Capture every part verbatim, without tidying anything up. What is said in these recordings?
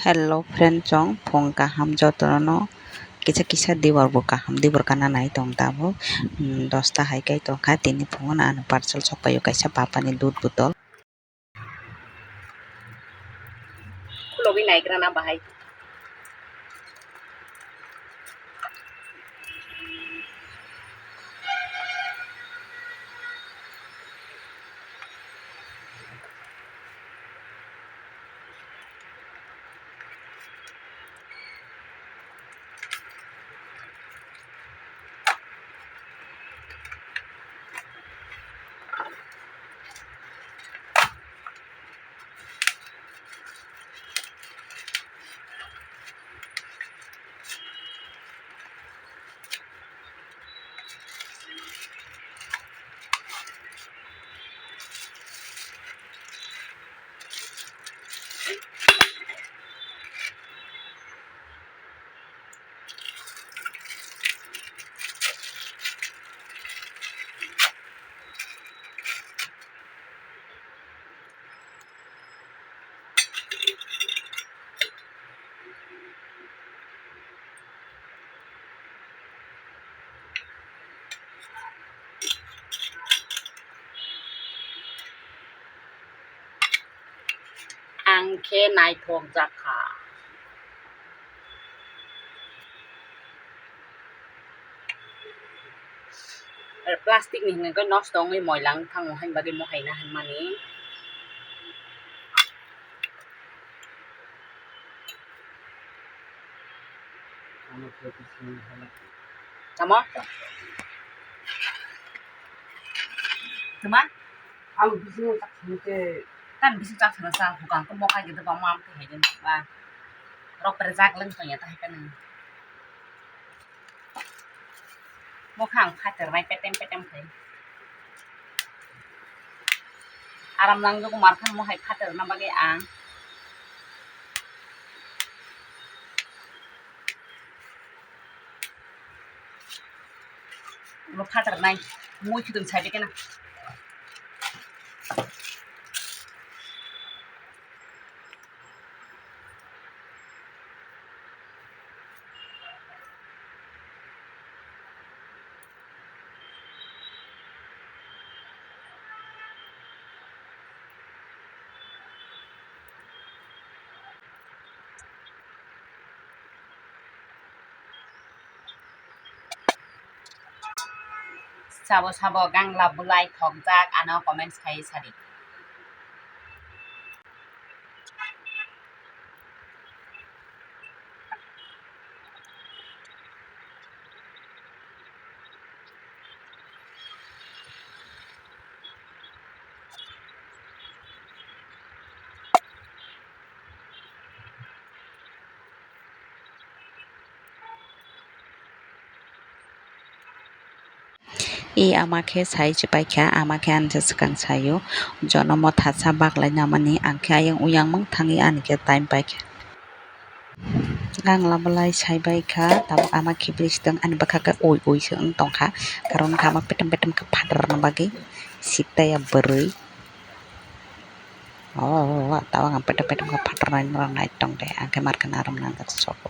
Hello friend, chwng phung kaham jotono, kisa kisa dibor bo kaham, dibor kana nai tong tabuk, mm, dosta hai kai tongkha, tini phungo ano parcel sok paio kaisa papani dud botol. Khulogwi naigra na bahai. Ang khe naithok jakha. Plastic ni hwnwi khe nosto wngwi moila wng thango, haini bagwi mohaina hwnmani. Tamo? Tama? Ang bising chak sini ke. Tan bising chak sana sa, hukang ko mokai gitu, bang mam ke hegen ba. Rok perjak leng to ya ta heken. Mokhang phater nai petem petem khai. Aram nang jogo markhan mohai phater na bagwi ang. Ulo phater nai mui khidum sai de kena. Sabo sabo gangla bulai thokjak, ano comments khai sadi. I ama khe sai se paikha, ama khe ani se swkang saio, jonomo thasa baklai namani, ang khe ayang uyang mang thangwi ani khe time paikha. Gangla bulai sai baikha, tabuk ama khe bwrwi swtwng ani bwkha khe ui ui se wng tongkha, karon khe ama petem petem khe phatar rwna bagwi siktaya bwrwi. O, o, o, tabuk ang petem petem khe phatar rwna nai tong de, ang khe mar khe narwk nangjak sobo.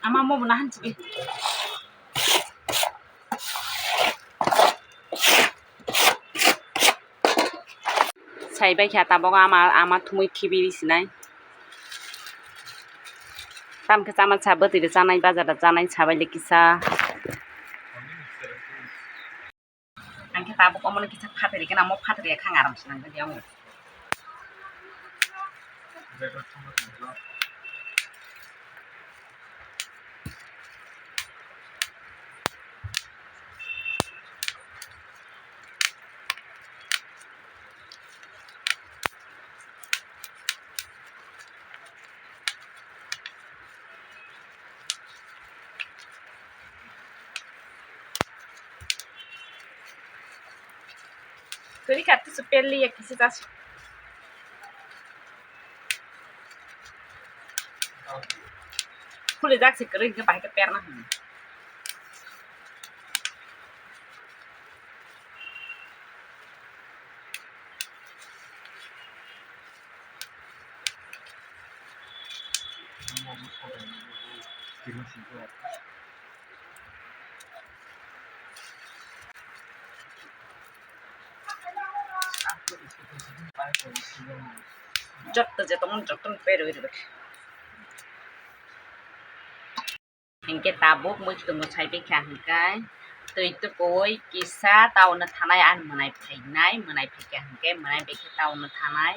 Ama mo bo nahan chike. Sai bai kha tabok ama, ama thumui khibi sinai. Tam khe chama cha bwtwi rw chanai, bazar da chanai sabai le kisa. Ang khe tabuk omono kisa phatri khe nang mo phatri khe ang aram se nang khe omo. Kwrwi kha tei se peli ya kisa das. Khuli jak se kwrwi hwnkhe bahai khe perna hwn. Jotto je tongmani jotto no perwi rwbaikha. Hinkhe tabuk muitungo saibaikha hinkhe twi tukuwi kisa taono thanai ani mwnai phainai, mwnai phaikha hinkhe mwnai baikhe taono thanai.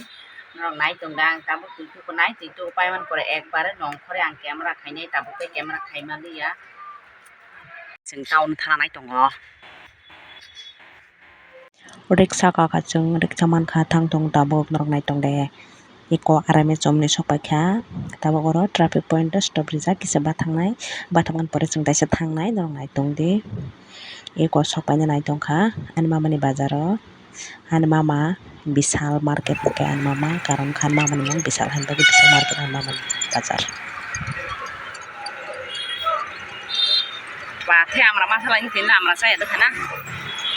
Norok nai tongda ang tabuk twi tukunai, twi tuku paimani pore ekbare nongkhore ang camera khainai, tabuk tei camera khaimaliya. Chwng taono thananai tongo. Riksa kakha chwng riksa mankha thang tong tabuk norok nai tongde. Eko R M S chomni sokpaikha tabuk oro traffic point o stop rijak kisa bathangnai, bathangmani pore chwng daisa thangnai norok nai tongdi. Eko sokpaina nai tongkha ani mamani bazaro, ani mama Vishal market hwnkhe ani mama karon kha ani mamani mung Vishal hinwi bagwi Vishal market ani mamani bazar. Ba, the amra ma salai ni, amra chaya do khana.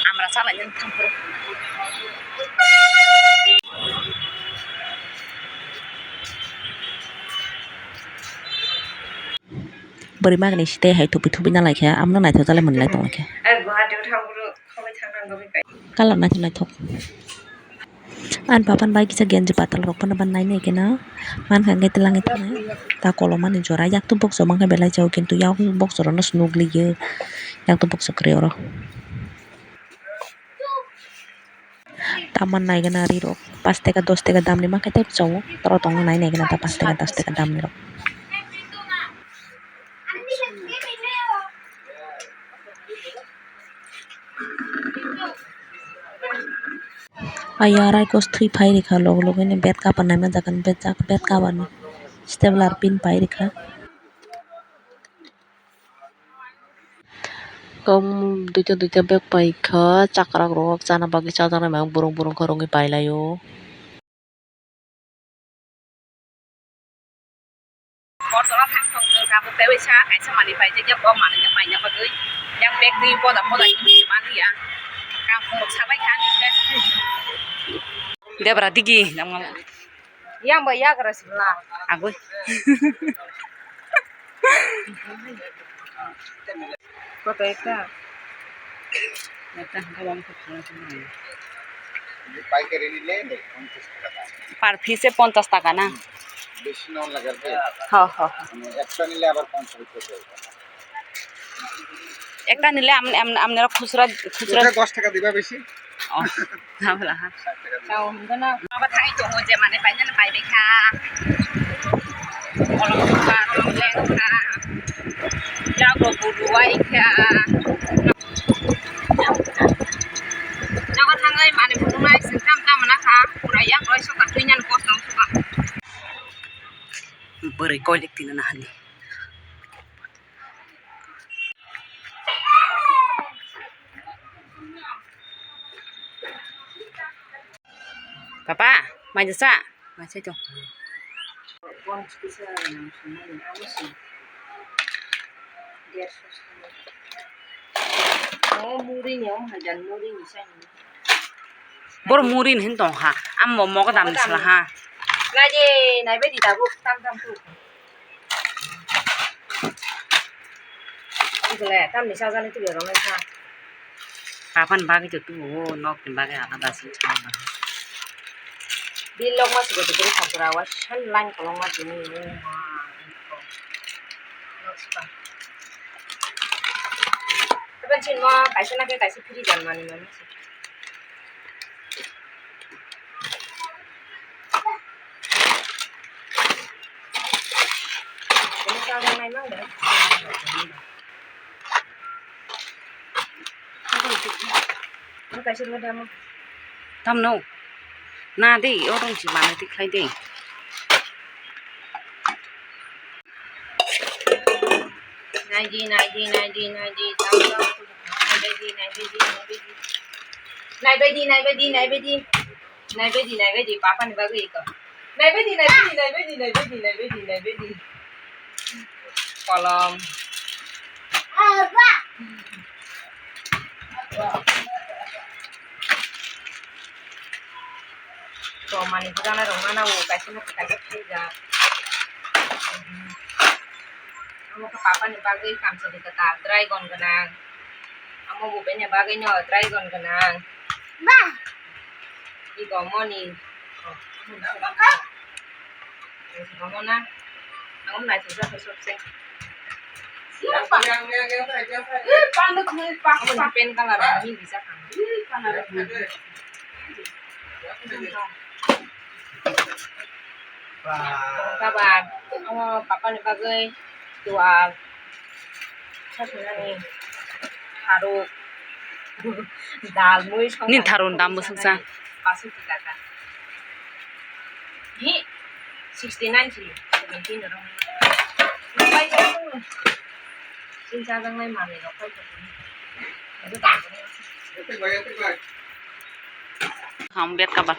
Amra salai ni thang phuru. Bwrwi magni site hai thupi thupi na lai khe, amno naithok jalai mwnlai tong lai khe. Kalar naithok naithok. Ani bapan bai kisa genji patal rok phano ban nai nai khe na. Mankha hwnkhe twlang nai ta kolomani jora yaktu box rok mankha belai jao kintu yaktu box rok no se nukliyo yaktu box rok kwrwi oro. Tamo nai gana ri rok pash taka dos taka damni mankha tei chao toro tongo nai nai gana ta pash taka dos taka damni rok. Aya raikos thwi phai rikha log logni bed cover naima jaga ni bed cover ni stapler pin pai rikha. Kok duita duita bag paikha chakrak rok chana bagwi chajaknai maya borok borok khe rwngwi pailaio. Bortoro thang thok jwng tabuk tei waisa kaisa manwi paijak ya, bo manwi no paina bagwi yang bag twi poda poda hinwi se manliya. Kang phungrok sabai kha ani khe. Debra digi nangmala. Yang bai yagra sibla. Agoi. Koto ekta. Ekta hwnkhe bo wngkha phalnai. পাইকারি নিলে পঞ্চাশ টাকা দাম। Per piece-e ponchash taka na? বেশি নেওয়া লাগে আর কি। Ha, ha, ha. মানে একটা নিলে আবার পঞ্চাশ টাকা। Ekta nile am-, am-, amnero khusra, khusra. Ote দশ টাকা দিবা বেশি। Oh, habla ha. ষাট টাকা দিবা। Chao, hingkhe no. Abo thai tongo je mane painani pai bai kha. Olong kha, olong leng kha. Yago budu wai kha. Nogo thangwi mane budu mai sing tam tam na kha. Pura yak roi soka tuinani kosong soka. Bwrwi koilik tino nahani. Papa, mai jasa, mai sai to. Bor muri hin tong ha, am mo mo dam sala ha. Nai de, nai be di tabuk, tam tam tu. Ikle tamni sajani twi rwmai kha. Papan bagwi to tu o nok ni bagwi alada se chama. Bil lok ma siko to kuri khapura wa shan line kolong ma tini o ma. Nok sika. Kaisa na khe kaisa free jan mani mani. Tamno? Na de, oro si manwi tikhlai de. Naidi, naidi, naidi, naidi, tam, tam, naidi, naidi, naidi. Naibedi, naibedi, naibedi. Naibedi, naibedi, papani bagwi iko. Naibedi, naibedi, naibedi, naibedi, naibedi, naibedi. kolom. Tomani bujana rok mana o kaisa na kaisa khaijak. Omo khe papa ni bagwi kamchwlwi kwtal dragon gwnang. Omo bo bini bagwi no dragon gwnang. Ba. Iko moni. Omo na. Ang naithok jak khe sobse. Ih, pa-, ih, pa-, ih, pa-, ih, pa-, pen color ni bijak ang. Ih, pa-, ih, pa-, ih. Baba, omo papa ni bagwi dual. Sasunani haruk. Dal mui song. Ni tharun dam bwswk sa? Pasu tikaka. Hi, sixty nine si, seventeen rong. Pai ko. Sin sa jang nai mani rok pai ko. Ham bet ka ba.